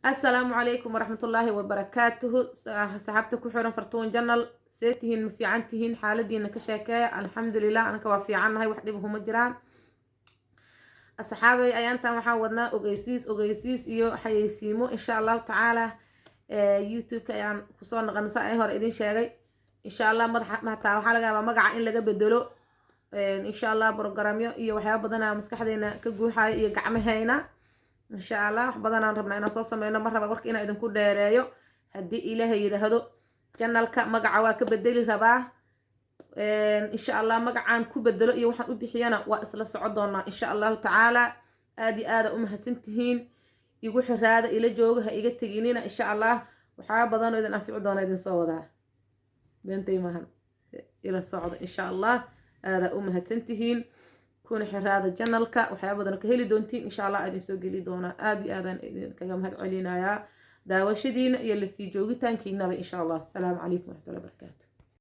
Asalaamu calaykum waraxmatullaahi wabarakaatuhu. Saxaabta ku xiran Fartuun Channel, see tihiin? Ma fiican tihiin? Xaaladiina ka sheekeeya. Alxamdulilah, anaka waa fiicannahay, wax dhib huma jiraan. Asxaabay, ayaantan waxaan wadnaa ogeysiis, ogeysiis iyo xayeysiimo. Insha Allahu tacaala YouTube-ka ayaan kusoo naqana, sa ay hore idin sheegay. Insha Allah madaxa mataa waxaa laga yaabaa magaca in laga bedelo. Insha Allah programyo iyo waxyaaba badanaa maskaxdeena ka guuxayo iyo gacmaheyna. Insha Allah wax badanaan rabnaa inaan soo sameyno. Ma raba warka inaan idinku dheereeyo. Haddii Ilaahay yidhaahdo, channelka magaca waa ka bedeli rabaa. Insha Allah magacaan ku bedelo iyo waxaan u bixiyana waa isla soco doonaa, insha Allahu tacaala. Aada iyo aada u mahadsantihiin. Igu xiraada, ila jooga, ha iga teginina. Insha Allah waxyaaba badanoo idin anfici doona idin soo wadaa, beentay maahan. Ila socda, insha Allah. Aadaa u mahadsantihiin, kuna xiraada channelka. Waxyaaba badan ka heli doontiin, insha Allah, idin soo geli doonaa. Aada iyo aadaan idinkaga mahad celinayaa daawashadiina iyo lasii joogitaankiinaba, insha Allah. Asalaamu calaykum waraxmatullahi wabarakaatu.